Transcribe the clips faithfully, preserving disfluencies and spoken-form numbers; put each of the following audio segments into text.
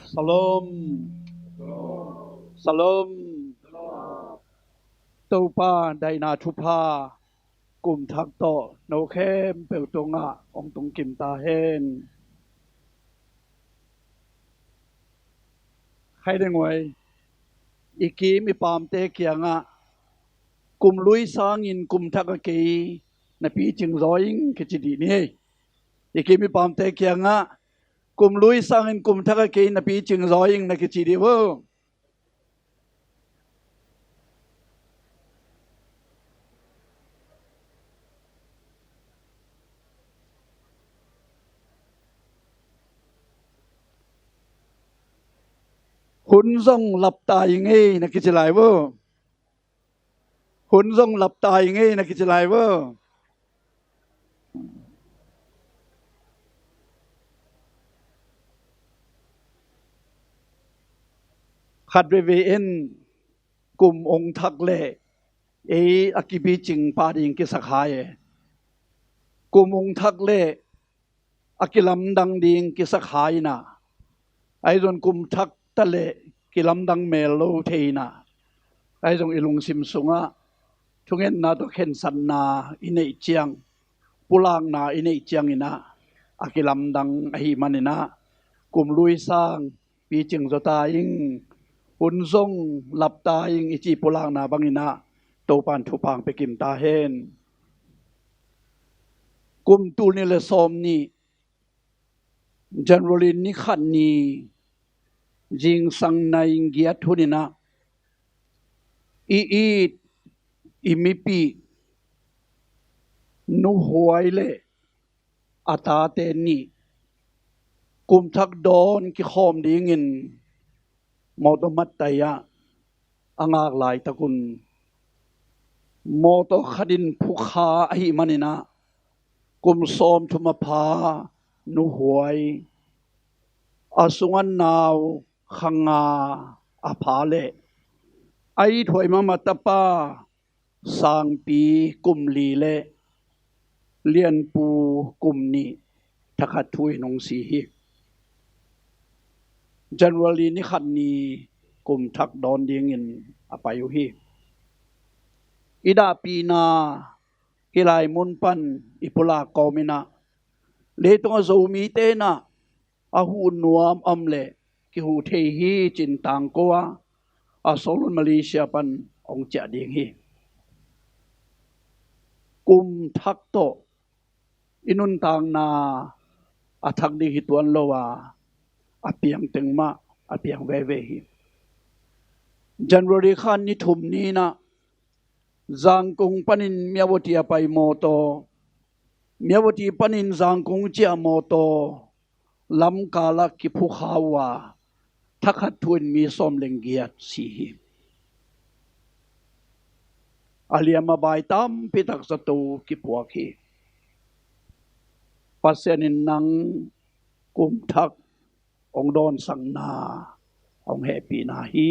Shalom. Shalom. Topa daihna thupha kum thak tawh no khempeuh tungah hong tung kim ta hen. Khai deng uai, i kim i pamte kiangah kum lui sangin kum thak a kei na picing zaw ing kici dih ni. I kim i pamte kiangah kum lui sangin kum thak a kei na picing zaw ing na kici dih vo. Hun zong lap ta ing ei na kici lai vo. Hun zong lap ta ing ei na kici lai vo. Khat veivei in kum hong thak leh ei a kipicing pah ding kisak hai e. Kum hong thak leh a kilamdang ding kisak hai inah, ahi zong kum thak ta leh kilamdang mel lo thei inah, ahi zong i lungsim sungah thungetna tawh khensatna i neih ciang, pulakna i neih ciang inah a kilamdang ahih man inah kum lui sang picing zaw ta ing, hun zong lap ta ing i ci pulakna bang inah Topan thupha hong pia kim ta hen. Kum tul nih le sawm nih January ni khat ni zingsang nai giat hun inah i it i mipih nuhuai le a tate nih kum thak dawn kikhawm dingin mawtaw mattai ah a ngak laitakun mawtaw khat in phukha ahih man inah kum sawmthum a pha nuhuai, a sungah nau kha nga a pha le a ithuai mahmah tapa Sangpi kum li le Lianpu kum nih thakhat thu in hong si hi. January ni khat ni kum thak dawn dingin a pai uh hi. I dahpihna hih lai mun pan i pulak kawm inah leitung a Zomite inah a huh nuam a om le kihuh thei hi ci-in tangko a, a Solun Malaysia pan hong ciah ding hi. Kum thak tawh i nuntakna a thak ding hi tuan lo a, a piang teng mah a piang veve hi. January kha ni thum ni inah Zangkong panin Myawaddy a pai mawtaw, Myawaddy panin Zangkong ciah mawtaw lamkal ah kiphukha uh a, thakhat thu in mi sawm le giat si hi. A liam a bai tampi tak zato kiphuak hi. Pasian in nang kum thak hong dawnsakna hong hehpihna hi.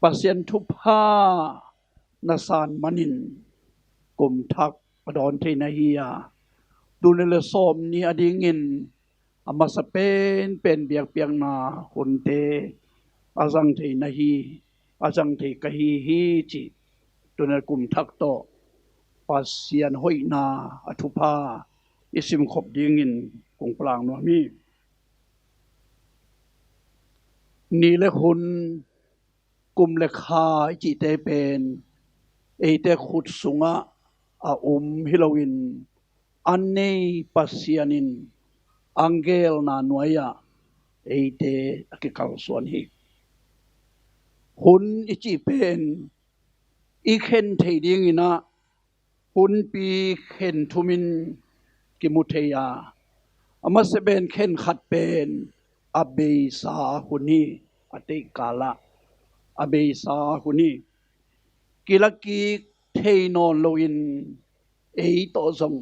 Pasian thupha na san manin kum thak a dawn thei na hi a, tul nih le sawm nih a dingin a masa penpen biakpiakna hunte a zang thei na hi, a zang thei ka hi hi cih tuni-in kum thak tawh Pasian hoihna a thupha i simkhop dingin kong pulak nuam hi. Ni le hun, kum le kha i cihte pen eite khut sungah a um hi loin, an nei Pasian in angelna nuai-ah eite a kikalsuan hi. Hun i cih pen i khen thei dingin ah hunpi khen thumin kimu thei a, a masa pen khen khat pen a beisa hun hi. A teihkal ah a beisa hun hi. Kilakik thei nawn loin ei tawh zong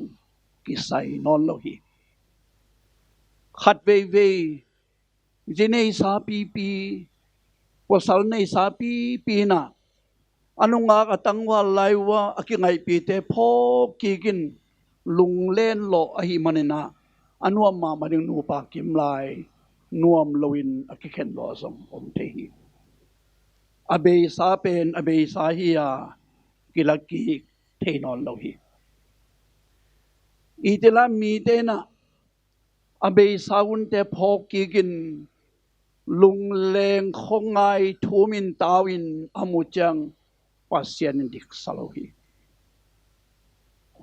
kisai nawn lo hi. Khat veivei zi neisa pipi, pasal neisa pipi in ah a nungak a tangval lai uh a kingaihpihte phawk kikin lunglen lawh ahih manin ah a nuam mahmah ding nupa kim lai nuam loin a kikhen lua zong om thei hi. A beisa pen a beisa hi a, kilakik thei nawn lo hi. Itila mite in ah a beisa hunte phawk kikin lungleng khuangai thumin tau in a mu ciang Pasian in diksa lo hi.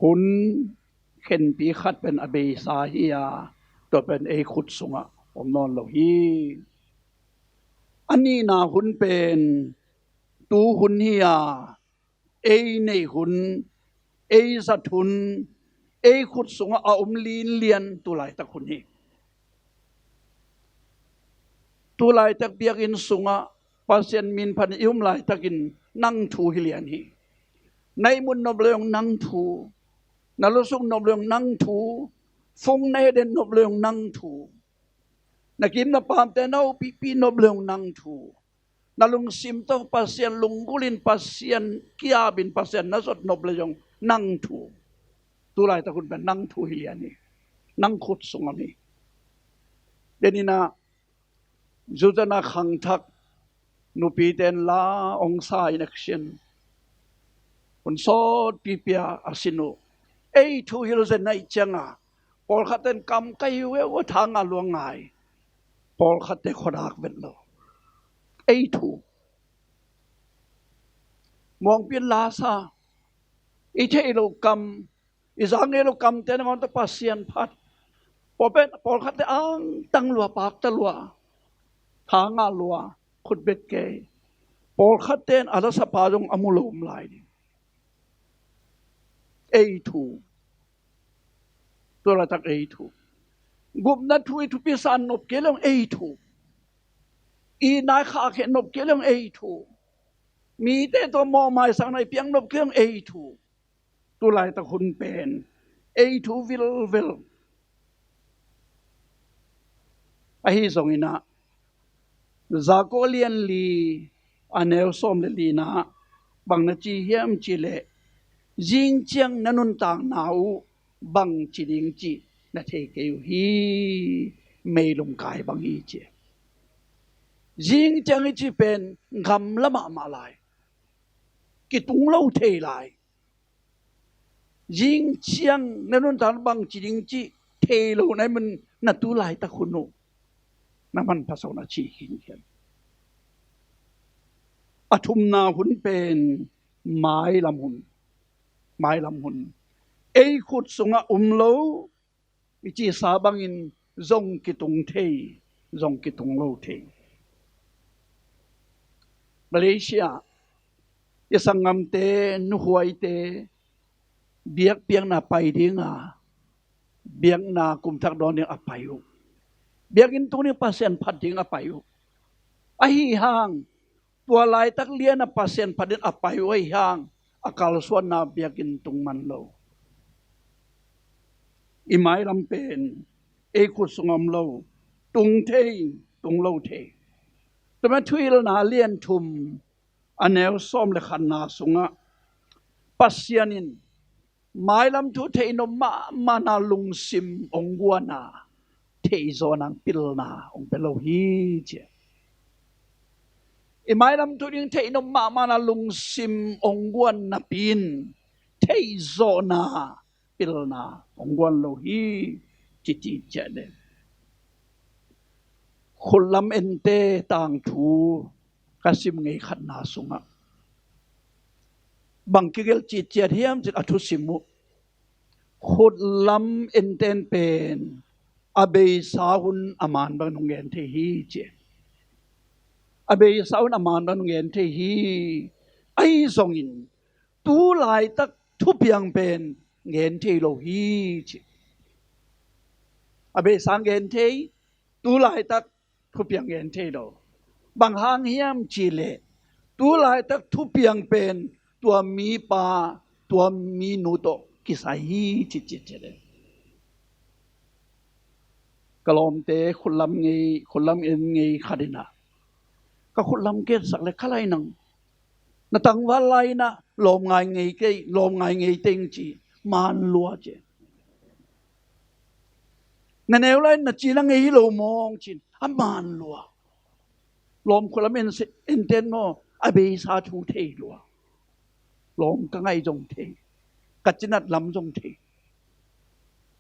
Hun khenpi khat pen a beisa hi a, tua pen ei khut sungah om nawn lo hi. A nihna hun pen tu hun hi a, ei neih hun, ei zat hun, ei khut sungah a om linlian tu laitak hun hi. Tu laitak biakinn sungah Pasian min phatin i um laitakin nang thu hi lian hi. Na ihmut nop le zong nang thu, na lusuk nop le zong nang thu, fung na heh den nop le zong nang thu, na kim na pamte na upihpih nop le zong nang thu, na lungsim tawh Pasian lunggulhin, Pasian kiapin, Pasian na zot nop le zong nang thu. Tu laitak hun pen nang thu hi lian hi. Nang khut sung om hi. Deninah Zuzana khangthak nupite in la ong sa in action hun sawtpi pia a sin uh. Ei thu hilh zen na ih cianga pawlkhatte in kam kai uh, eu uh, thanga lua ngai. Pawlkhatte khuadak vet lo. Ei thu muangpi in la sa. I theih loh kam, i za ngei loh kamte nangawn tawh Pasian phat. Pawlpen pawlkhatte angtang lua, pakta lua, thanga lua, khut bek kei. Pawlkhatte in a lasapa zong a mu lo om lai ding. Ei thu. Tu laitak ei thu. Gupna thu i thupi sa nop kei le zong ei thu. I nai khahkheh nop kei le zong ei thu. Mite tawh mawhmaisakna i piak nop kei le zong ei thu. Tu laitak hun pen ei thu vilvel. Ahi zonginah Jakob lian li a neu sawm le lina bang na ci hiam cih leh, zing ciang na nuntakna uh bangci ding cih na thei kei uh hi. Meilum kai bang hi ci. Zing ciang i cih pen gamla mahmah lai, kitung lo thei lai. Zing ciang na nuntakna bangci ding cih thei lo na hih man na tu laitak hun uh na manpha so na ci khinkhian. A thumna hun pen mailam hun. Mailam hun. Ei khut sungah um lo i cisa bangin zong kitung thei, zong kitung lo thei. Malaysia i sanggamte, nuhuaite biakpiakna pai dinga, biakna kumthak dawn ding a pai uh. Biakinn tung ding Pasian phat ding a pai uh. Ahi hang tua laitak liana Pasian phatin a pai uh ahi hang a kalsuanna biakinn tung man lo. I mailam pen ei khut sung om lo, tung thei, tung lo thei. Tua man Thuhilhna lian thum a neu sawm le khatna sungah Pasian in mailam thu theih nop mahmahna lungsim ong guana theih zawhna pilna ong pia lo hi ci. I mailam thu ding theih nop mahmahna lungsim ong guan napi in theih zawhna pilna ong guan lo hi ci ci ciah den. Khutlam ente tangthu ka sim ngei khatna sungah bang kigelh citciat hiam cin a thusim uh. Khutlam enten pen a beisa hun a man bang nung ngen thei hi ci. A beisa hun a man bang nung ngen thei hi. Ahi zongin tu laitak thupiang pen ngen thei lo hi ci. A beisa ngen thei, tu laitak thupiang ngen thei lo. Bang hang hiam cih leh tu laitak thupiang pen tua mipa, tua minu tawh kisai hi ci ci ci le. Ka lawmte khutlam ngei, khutlam en ngei khat in ah ka khutlam ketsak le kha lai nang. Na tangval lai in ah lawm ngai ngei kei, lawm ngai ngei teng ci, man lua ci. Na neu lai in na ci na ngei hi lo mawng cin. a man lua. Lawm khua lam en, enten maw, a beisa thu thei lua. Lawm ka ngai zong thei, ka cinat lam zong thei.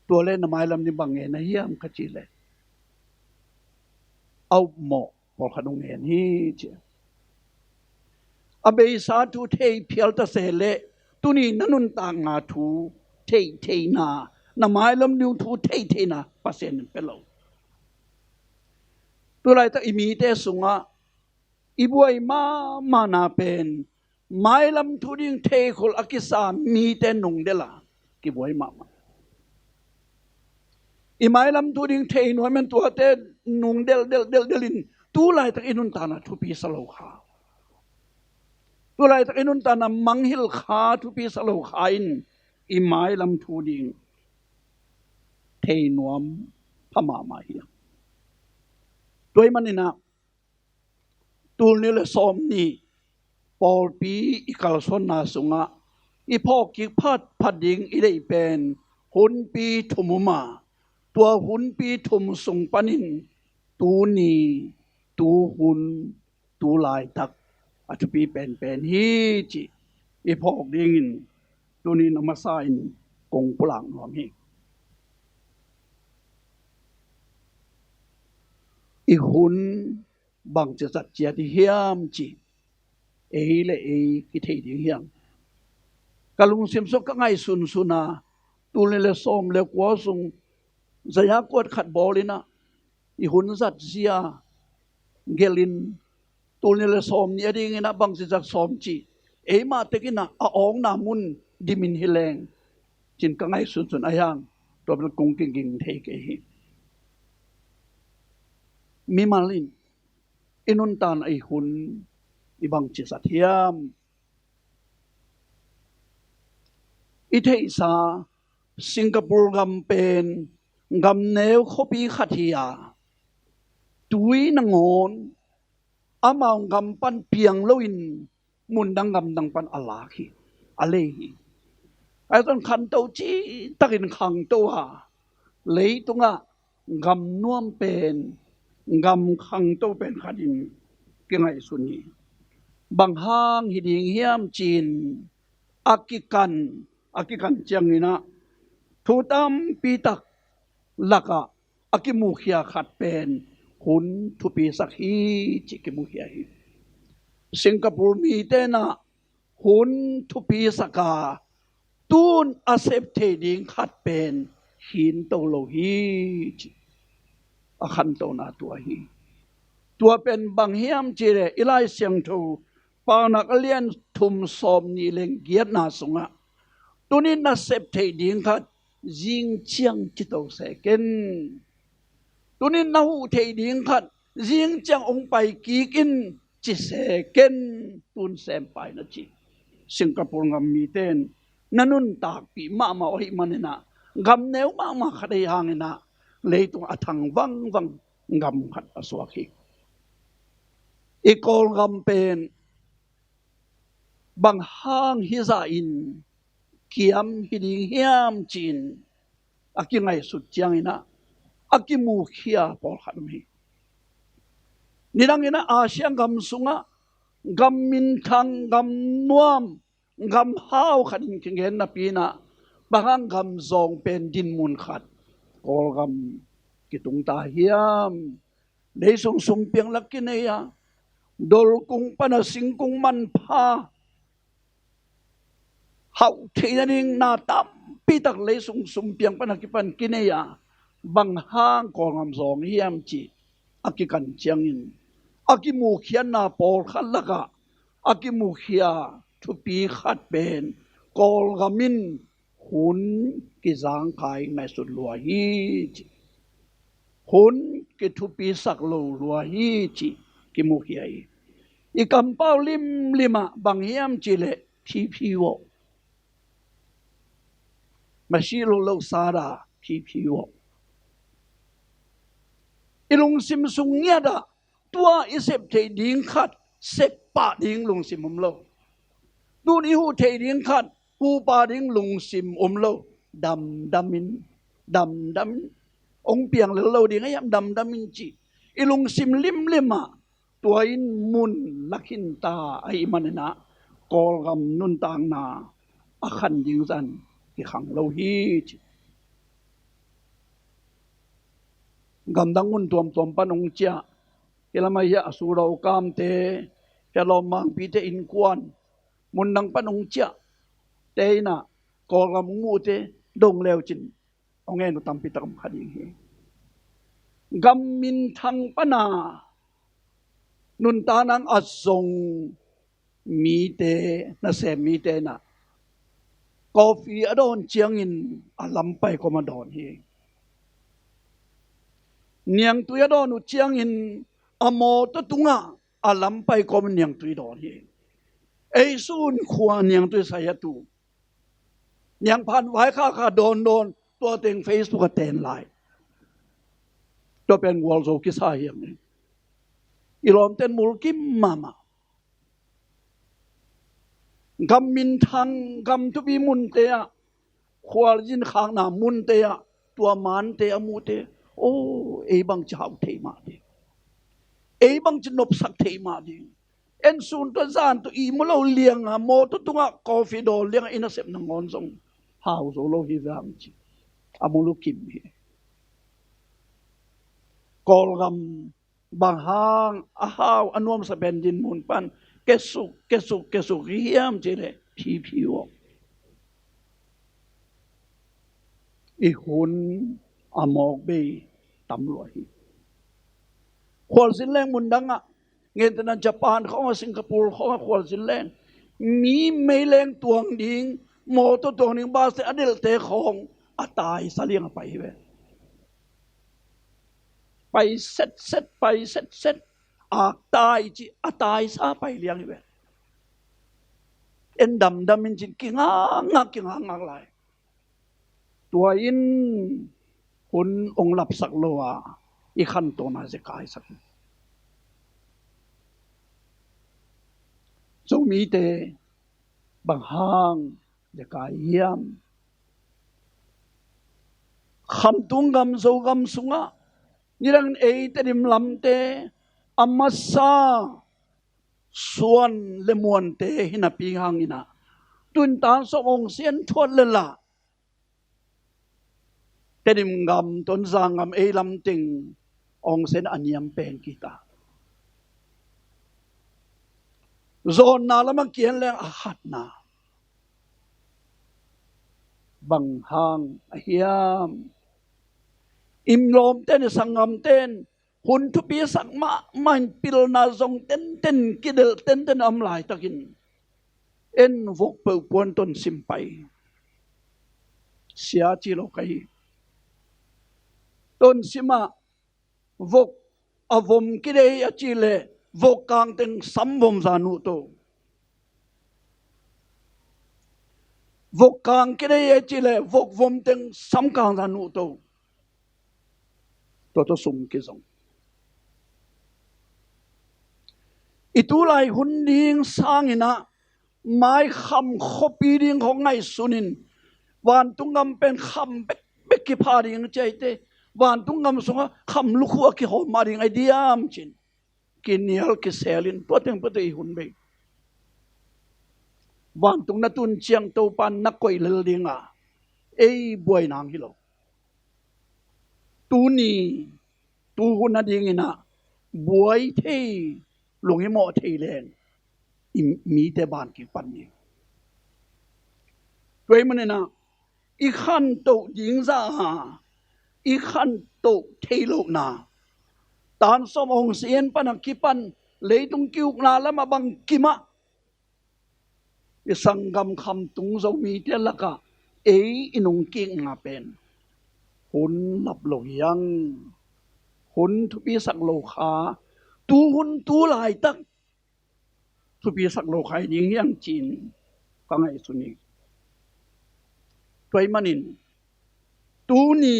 Tua le na mailam ni bang ngen a hiam ka ci le, a upmawh pawlkhat hong ngen hi ci. A beisa thu thei phial ta se le, tuni na nuntakna thu theihtheihna, na mailam ding thu theihtheihna Pasian in pe lo. Tulaitak i mite sungah i buai mahmahna pen mailam thu ding theikhol a kisa mite nungdel a kibuai mahmah. I mailam thu ding thei nuam in tuate nungdel del del del in tulaitak i nuntakna thupi sa lo kha. Tulaitak i nuntakna mangngilh kha, thupi sa lo kha in i mailam thu ding thei nuam pha mahmah hi. Tua ahih manin ah, tul nih le sawm nih pawlpi i kalsuanna sungah i phawk kik phatphat ding i deih pen hunpi thum om a, tua hunpi thum sung panin tuni, tuhun, tulaitak a thupi penpen hi cih i phawk dingin tuni na masa in kong pulak nuam hi. I hun bangci zat ciat i hiam cih ei le ei kithei ding hiam? Ka lungsim sung ka ngaihsunsun a, tul nih le sawm le kua sung zaya kuat khat bawl in ah, i hun zat zia gelh in, tul nih le sawm nih a dingin ah bangci zat sawm cih eimah tek in ah a awngna mun dim in hi leng, ci-in ka ngaihsunsun a hiang, tua bel kong kiging thei kei hi. Mimal in i nuntakna i hun i bangci zat hiam? I theihsa Singapore gam pen gam neu khuapi khat hi a, tui nangawn amau gam pan piang loin mundang gamdang pan a lak hi, a lei hi. Ahi zongin khanto citakin khangto a, leitungah gam nuam pen, gam khangto pen khat in kingaihsun hi. Bang hang hi ding hiam ci-in a kikan, a kikan ciangin ah thu tampi tak lakah a kimukhia khat pen hun thupisak hi cih kimukhia hi. Singapore mite in ah hun thupisak a, tun a sep thei ding khat pen khinto lo hi cih a khantona tua hi. Tua pen bang hiam cih leh i Lai Siangtho Paunak a lian thum sawm nih le giatna sungah, tuni na sep theih ding khat zing ciang cito se ken. Tuni na huh theih ding khat zing ciang hong pai kik in ci se ken, tun sem pai na ci. Singapore gam mite in na nuntakpih mahmah uh ahih manin ah, gam neu mahmah khat ahih hangin ah, leitung a thang vangvang gam khat a suak hi. I Kawlgam pen bang hang hizah in kiam hi ding hiam ci-in a kingaihsut ciangin ah a kimukhia pawlkhat om hi. Nidangin ah Asia gam sungah gam minthang, gam nuam, gam hau khat in kigen napi-in ah, bang hang gam zawng pen dinmun khat Kawlgam kitung ta hiam? Leisung sumpiang lak kinei a, dolkung pan a singkung manpha hauh theih nading na tampi tak leisung sumpiang pan a kipan kinei a, bang hang Kawlgam zawng hiam cih a kikan ciangin, a kimukhiatna pawlkhat lakah a kimukhia thupi khat pen Kawlgam in hun kizangkhai ngaihsut lua hi ci. Hun kithupisak lo lua hi ci kimukhia hi. I kampau limlim ah bang hiam cih leh T P U. Masi lo lo sada T P U. I lungsim sung ngiat ah tua i sep theih ding khat sep pah ding lungsim om lo. Tun i huh theih ding khat huh pah ding lungsim om lo. Damdam in, damdam in. Hong piang lel lo ding a hiam, damdam in ci. i lungsim limlim ah tua in mun lakhinta ahih manin ah Kawlgam nuntakna a khan ding zan kikhang lo hi ci. Gamdang mun tuamtuam pan hong ciah, hi lamah hi a Sudo kamte, hi a lawmmangpite innkuan, mundang pan hong ciah te in ah Kawlgam hong muhte dong leucin hong en uh tampi tak om kha ding hi. Gam minthang pana nuntakna a zong mite, nasem mite in ah coffee a dawn ciangin a lampai kawm a dawn hi. Niangtui a dawn uh ciangin a mawtaw tungah a lampai kawm niangtui dawn hi. Ei sun khua niangtui sai a tu, niangphan vaikhakha dawndawn, tua teng Facebook a ten lai. Tua pen gualzo kisa hiam ni? I lawmten mulkim mahmah. Gam minthang, gam thupi munte ah, khualzin khakna munte ah tua mante a muhte, o, ei bangci hau thei mah ding, ei bangci nopsak thei mah ding. En sun tawh zan tawh ihmu lo lianga mawtaw tungah coffee dawn lianga i nasepna ngawn zong hau zo lo hi vang ci a mu lukim hi. Kawlgam bang hang a hau a nuamsa pen dinmun pan kesuk kesuk kesuk hi hiam cih leh phiphi uh. I hun a mawk bei tam lua hi. Khualzin leng mundang ah, ngen tena Japan khawng a, Singapore khawng a khualzin leng, mi meileng tuang ding, mawtaw tuang ding, bus te a delhte khawng a taisa liang a pai hi ve. Pai setset, pai setset, a tai ci a taisa pai liang hi ve. En damdam in cin kingakngak kingakngak lai. Tua in hun hong lapsak lo a i khantohna zekai sak hi. Zomite bang hang zekai hiam? Khamtung gam Zogam sungah nidangin ei Tedim lamte a masa suan le muante hi napi hangin ah, tun tan sawm ong sian thuat le lah Tedim gam, Tonzang gam, ei lamteng ong sian a niam peng kita. Zawnna lamah kian leng a khatna. Bang hang a hiam? I lawmten, i sanggamten hun thupi sak mahmah in pilna zong tenten, kidelh tenten a om laitakin en vok peuh puan Tonsim pai. Sia ci lo ka hi. Tonsim ah vok a vom kidei a cih leh vok kangteng sam vom za nuh to. Vok kang kidei a cih leh vok vom teng sam kang za nuh to. Tua tawh sum kizong. I tulai hun ding sangin ah mai kham khuapi ding khawng ngaihsun in, vantung gam pen kham bekbek kipha ding ciaite, vantung gam sungah kham lukhu a kihawm mah ding ai diam cin kinial kisel in tua teng peuh tawh i hun bei. Vantung na tun ciang Topa na koih lel ding a, ei buai nang hi lo. Tuni, tu hun a dingin ah buai thei, lunghimawh thei leng i mite ban kik pan ni. Tua ahih manin ah i khantoh ding zah a, i khantoh thei lohna, tan sawm ong sian pan a kipan leitung ki-ukna lamah bang kimah i sanggam khamtung Zomite lakah ei i nungkikna pen hun lap lo hi hang, hun thupisak lo kha, tu hun tu laitak thupisak lo kha hi ding hi hang ci-in ka ngaihsun hi. Tua ahih manin tuni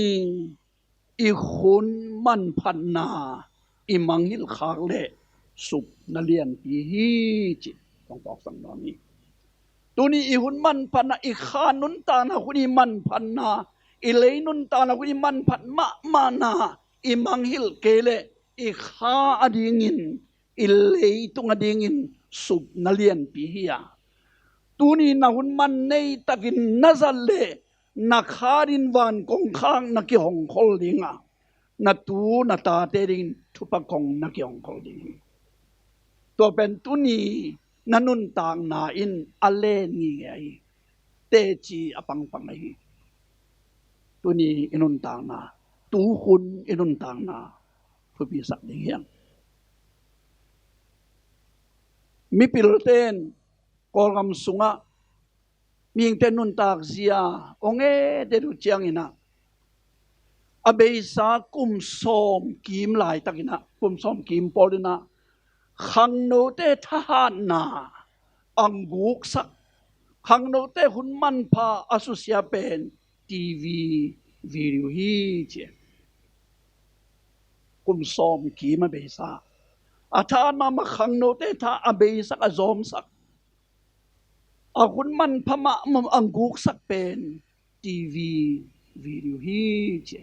i hun manphatna i mangngilh khak leh supna lianpi hi cih kong tawksak nuam hi. Tuni i hun manphatna, i kha nuntakna hun i manphatna, i lei nuntakna hun i manphat mahmahna i mangngilh kei leh i kha adingin, i leitung adingin supna lianpi hi a, tuni na hun man nei takin na zat leh na kha dingin van kongkhak na kihongkhol ding a, na tu na tate dingin thupha kong na kihongkhol ding hi. Tua pen tuni na nuntakna in a len ngingei ahi, teci a pangpang ahi. Tuni i nuntakna, tuhun i nuntakna thupisak ding hiam? Mipilte in Kawlgam sungah mihingte nuntak zia ong e det uh ciangin ah, a beisa kum sawm kim laitakin ah, kum sawm kim pawl in ah, khangnote thahatna a guksak, khangnote hun manpha a susia pen T V video hi ci. Kum sawm kim a beisa, a thahat mahmah khangnote tha a beisak, a zawmsak, a hun manpha mahmah a guksak pen T V video hi ci.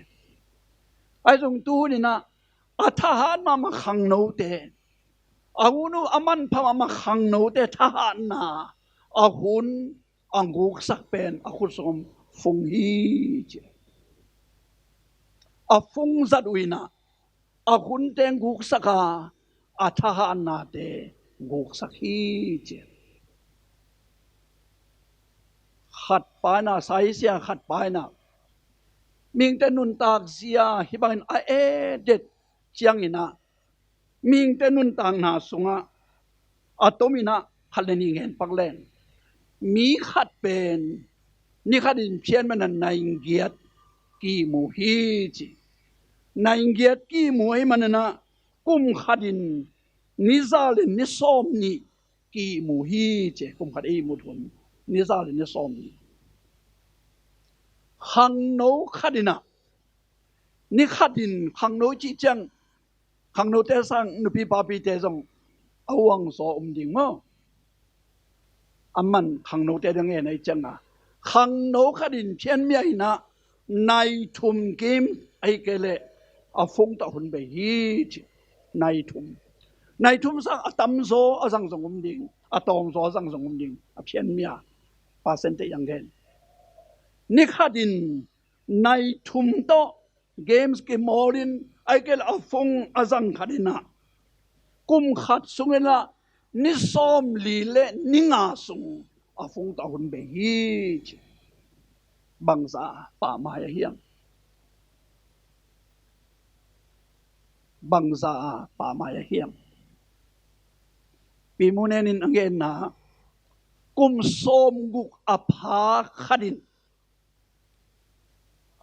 Ahi zong tuhun in ah, a thahat mahmah khangnote, a hun uh a manpha mahmah khangnote thahatna a hun a guksak pen a khut sungah fung hi ci. A fung zat uh in ah, a hunte guksak a, a thahatnate guksak hi ci. Khat pa in ah, saisia khat pa in ah, mihingte nuntak zia hih bangin a e det ciangin ah, mihingte nuntakna sungah a tom in ah khat le nih ngen pak leng, mi khat pen ni khatin phiat manin ah nai giat kimu hi ci. Nai giat kimu ahih manin ah kum khatin ni za le ni sawm nih kimu hi ci. Kum khat i ihmut hun ni za le ni sawm nih. Khangno khat in ah, ni khatin khangno cih ciang, khangnote sang nupi papite zong a uang zaw um ding maw? A man khangnote dang en ahih ciangin ah, khangno khatin phiatmia in ah nai thum kim, ahih kei leh a fung tawh hun bei hi ci. Nai thum. Nai thum sang a tamzaw a zang zong um ding, a tawmzaw a zang zong um ding, a phiatmia percent te i ang gen. Ni khatin nai thum tawh games kimawlin, ahih kei leh a fung a zang khat in ah, kum khat sungin ah ni sawm li le ni nga sung a fung tawh hun bei hi ci. Bangzah pahmai a hiam? Bangzah pahmai a hiam? Pi Mu Nen in a genna, kum sawm guk a pha khat in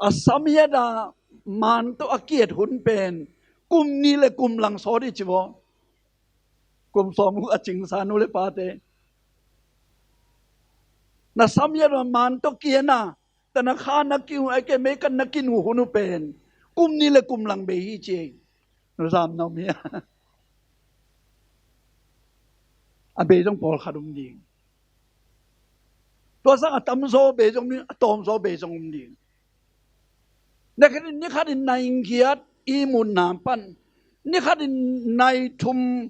a samhiat a man tawh a ki-et hun pen kum nih le kum lang sawt hi ci vaw. Kum sawm guk a cingsa nu le pate, na samhiat a man tawh ki-et a, tana kha na ki-et uh, ahih kei leh meikan na ki-et uh hun uh pen kum nih le kum lang bei hi ci. Nu zam na um hia? A bei zong pawlkhat um ding. Tua sang a tamzaw bei zong um ding, a tawmzaw bei zong um ding. Ni khatin, ni khatin nai giat i ihmutna pan, ni khatin nai thum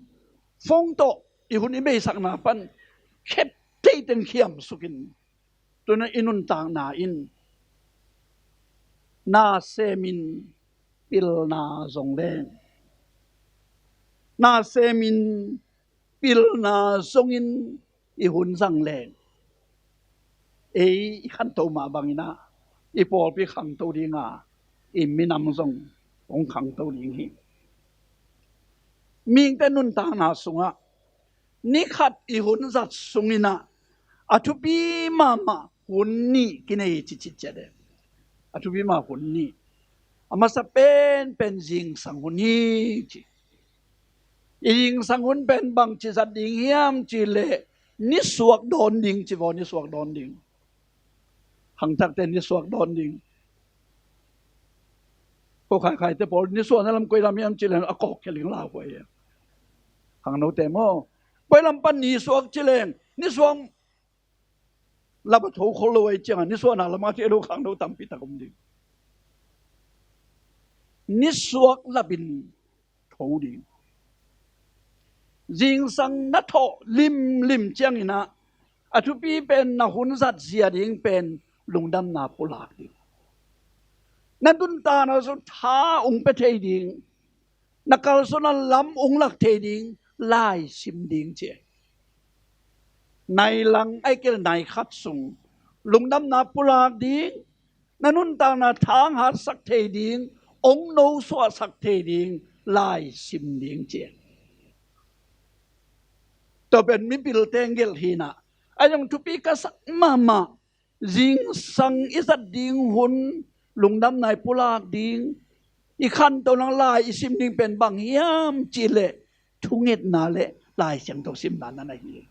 fung tawh i hun i beisakna pan khep theih teng khiamsukin, tu-in i nuntakna in na semin pilna zong leng, na semin pilna zongin i hun zang leng, ei i khanto mah bangin ah i pawlpi khangto ding a, i minam zong hong khangto ding hi. Mihingte nuntakna sungah ni khat i hun zat sungin ah a thupi mahmah hun nih kinei hi ci, ci ciat e. A thupi mahmah hun nih. A masa penpen zingsang hun hi ci. I zingsang hun pen bangci zat ding hiam cih leh nisuak dawn ding ci vaw, nisuak dawn ding. Khangthakte nisuak dawn ding. Ko khaikhaite pawl nisuakna lam koi lam hiam cih leh a kawkkhia ding lauhuai e. Khangnote maw, koi lam pan nisuak cih leh nisuak lap a tho khol lo ahih ciangin nisuahna lamah ci lo khangno tampi tak om ding. Nisuak lapin tho ding. Zingsang na thawh limlim ciangin ah a thupi pen na hun zat zia ding pen lungdamna pulak ding. Na nuntakna sung tha ung pia thei ding, na kalsuan a lam ung lak thei ding lai sim ding ci. Nai lang ai kel nai khat sung lungdamna pulak ding, na nuntakna thang hatsak thei ding, ong no suahsak thei ding lai sim ding ci. Tua pen mipilte gelh hi na, a zong thupi ka sak mahmah. Zingsang i zat ding hun lungdamna i pulak ding, i khanto nang lai i sim ding pen bang hiam cih leh thungetna le Lai Siangtho simna na na hi.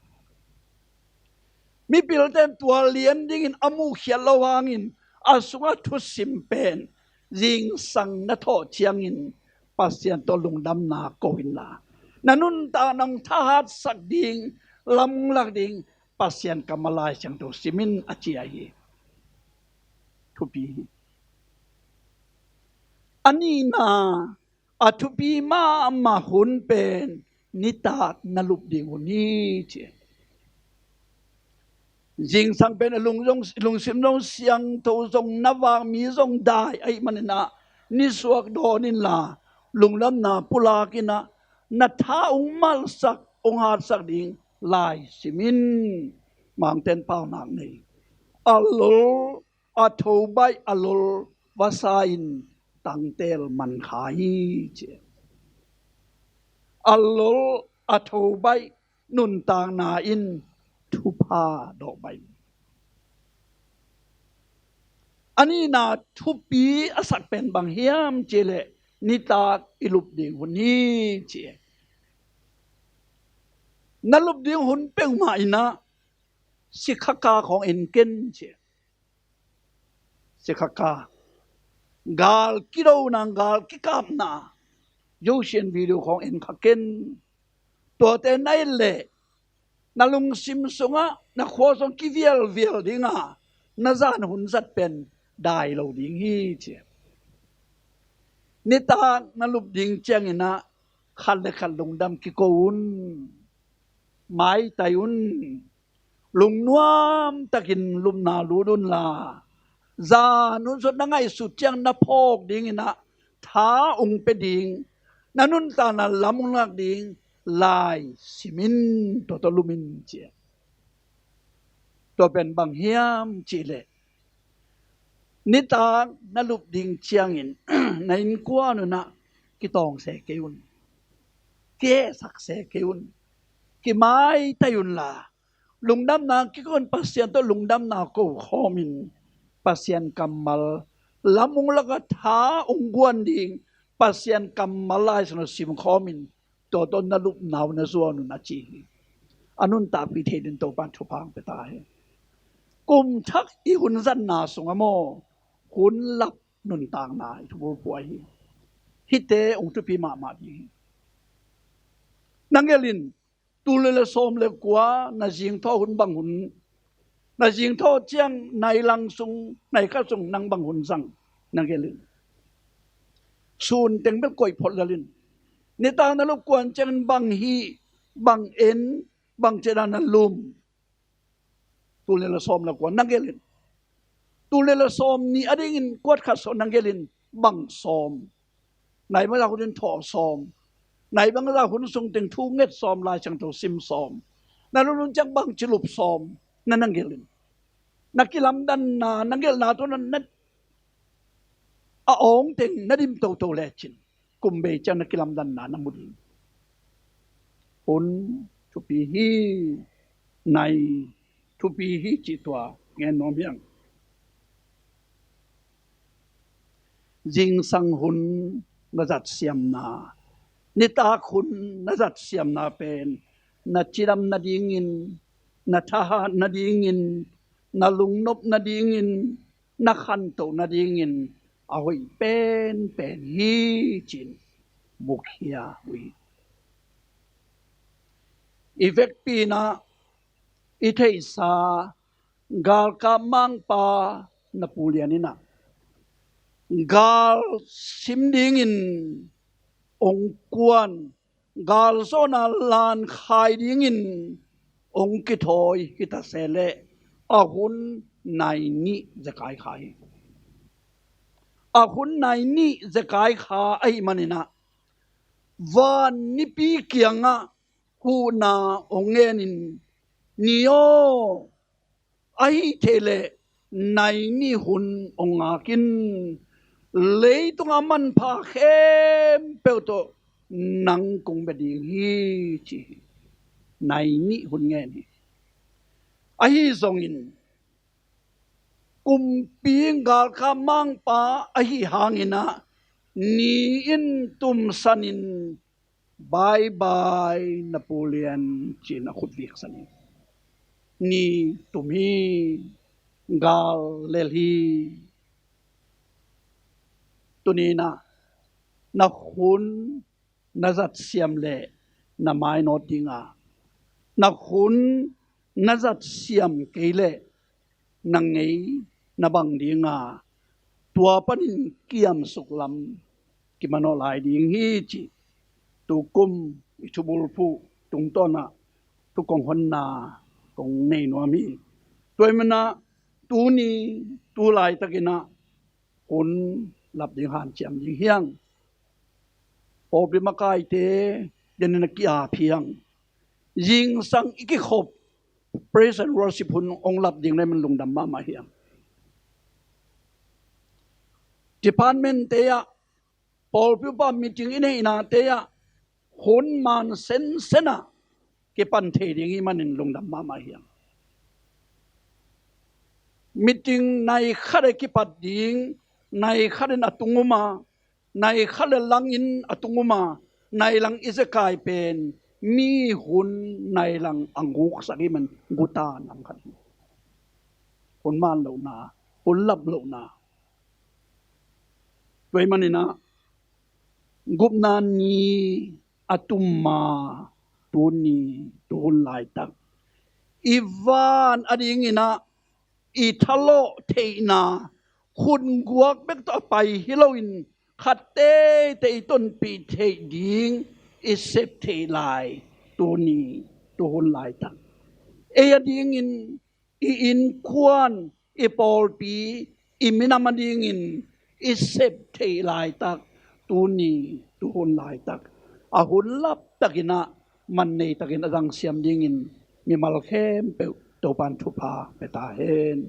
Mipilte in tua lian dingin a muhkhiat lo hangin a sungah thusim pen zingsang na thawh ciangin Pasian tawh lungdamna ko inla, na nuntakna ong thahatsak ding, lam ung lak ding Pasian kammal Lai Siangtho sim in a ci ahi hi. Thupi hi. A nihna, a thupi mahmah hun pen nitak na lup ding hun hi ci. Zingsang pen a lung zong, lungsim zong siangtho zong na vak, mi zong dai ahih manin ah nisuak dawn inla lungdamna pulak in ah na tha ung malsak, ung hatsak ding lai sim in. Mangten paunak nei. A lol a tho baih a lol vasa in tangtel man kha hi ci. A lol a tho baih nuntakna in thupha dawh baih. A nihna thupi a sak pen bang hiam cih leh nitak i lup ding hun hi ci. Na lup ding hun peuhmah in ah sikhaka khawng en ken ci. Sikhaka, gal kidona, gal kikapna, Zosian video khawng en kha ken. Tuate na en leh na lungsim sungah na khua sung kivialvial ding a, na zan hun zat pen dai lo ding hi ci. Nitak na lup ding ciangin ah khat le khat lungdam kiko un, maitai un, lungnuam takin lupna lut unla, zan hun sung na ngaihsut ciang na phawk dingin ah tha ung pia ding, na nuntakna lam ung lak ding lai sim in, tua tawh lum in ci. Tua pen bang hiam cih leh nitak na lup ding ciangin na innkuan un ah kitawng se kei un, kiehsak se kei un, kimaitai unla, lungdamna kiko un, Pasian tawh lungdamna ko khawmin Pasian kammal lam ung lak a tha ung guan ding Pasian kammal Lai Siangtho sim khawmin tua tawh na lupna uh na zuan un a ci hi. A nuntakpih thei dingin Topan thupha ong pia ta hen. Kum thak i hun zatna sungah maw, hun lap nuntakna i thupulpua hi. Hihte ong thupi mahmah ding hi. Na gelh in, tul nih le sawm le kua na zingthaw hun bang hun, na zingthaw ciang nai lang sung, nai khat sung nang bang hun zang, na gelh in. Sun teng bel koih phot lel in. Nitak na lup kuan ciangin bang hih, bang en, bang ci dan na lum. Tul nih le sawm le kua na gelh in. Tul nih le sawm nih a dingin kuat khat sawm na gelh in, bang sawm. Nai bangzah hun in thawh sawm. Nai bangzah hun sung teng thu nget sawm, Lai Siangtho sim sawm. Na lunlun ciang bangci lup sawm, na na gelh in. Na kilamdanna, na gelhna tawh na, na a awng teng na dim toto lecin, kum bei ciang na kilamdanna na mu ding. Hun thupi hi, nai thupi hi cih tua ngen nuam hi ing. Zingsang hun na zat siamna, nitak hun na zat siamna pen na cidam nadingin, na thahat nadingin, na lungnop nadingin, na khantoh nadingin a hoih penpen hi ci-in mukhia uh hi. I vekpi-in ah i theihsa galkap mangpa na Pu Lian in ah gal sim dingin ong kuan, galzawhna lan khai dingin ong kithawi hi ta se leh a hun nai nih zekai kha hi. A hun nai nih zekai kha ahih manin ah van nipi kiangah huhna ong ngenin, ni aw, ahi theih leh nai nih hun ong ngak in, leitung a manpha khempeuh tawh nang kong bia ding hi, ci hi. Nai nih hun ngen hi. Ahi zongin kumpi galkap mangpa ahi hangin ah ni in tumsanin, bye bye na Pu Lian, ci-in a khut viksan hi. Ni tum hi, gal lel hi. Tuni-in ah na hun na zat siam leh na mainawt ding a, na hun na zat siam kei leh na ngei na bang ding a, tua panin kiamsuk lam kimanawh lai ding hi, cih tukum i thubulphuh tungtawn ah thu kong honna kong nei nuam hi. Tua ahih manin ah tuni, tu laitakin ah hun lap ding hanciam ding hi hang. Pawlpi makaite denin a ki-ap hi hang. Zingsang i kikhop praise and worship hun ong lap ding leh man lungdam mahmah hi hang. Department-te ah, pawlpi upa meeting i neihnate ah hun man sensen ah kipan thei ding ahih manin lungdam mahmah hi hang. Meeting nai khat a kipat ding, nai khat in a tung um a, nai khat le langin a tung um a, nai lang i zekai pen mi hun nai lang a guksak ahih man guta nam khat hi. Hun man lohna, hun lap lohna. Tua ahih manin ah gupna ni a tum ma, tuni tuhun laitak i van a dingin ah i thalawh theihna hun guak bek tawh a pai hi loin khat teitei i tonpih theih ding i sep theih lai tuni tuhun laitak. Ei a dingin i innkuan, i pawlpi, i minam a dingin i sep theih laitak tuni tuhun laitak a hun laptakin ah man neitakin a zangsiam dingin mimal khempeuh Topan thupha pia ta hen.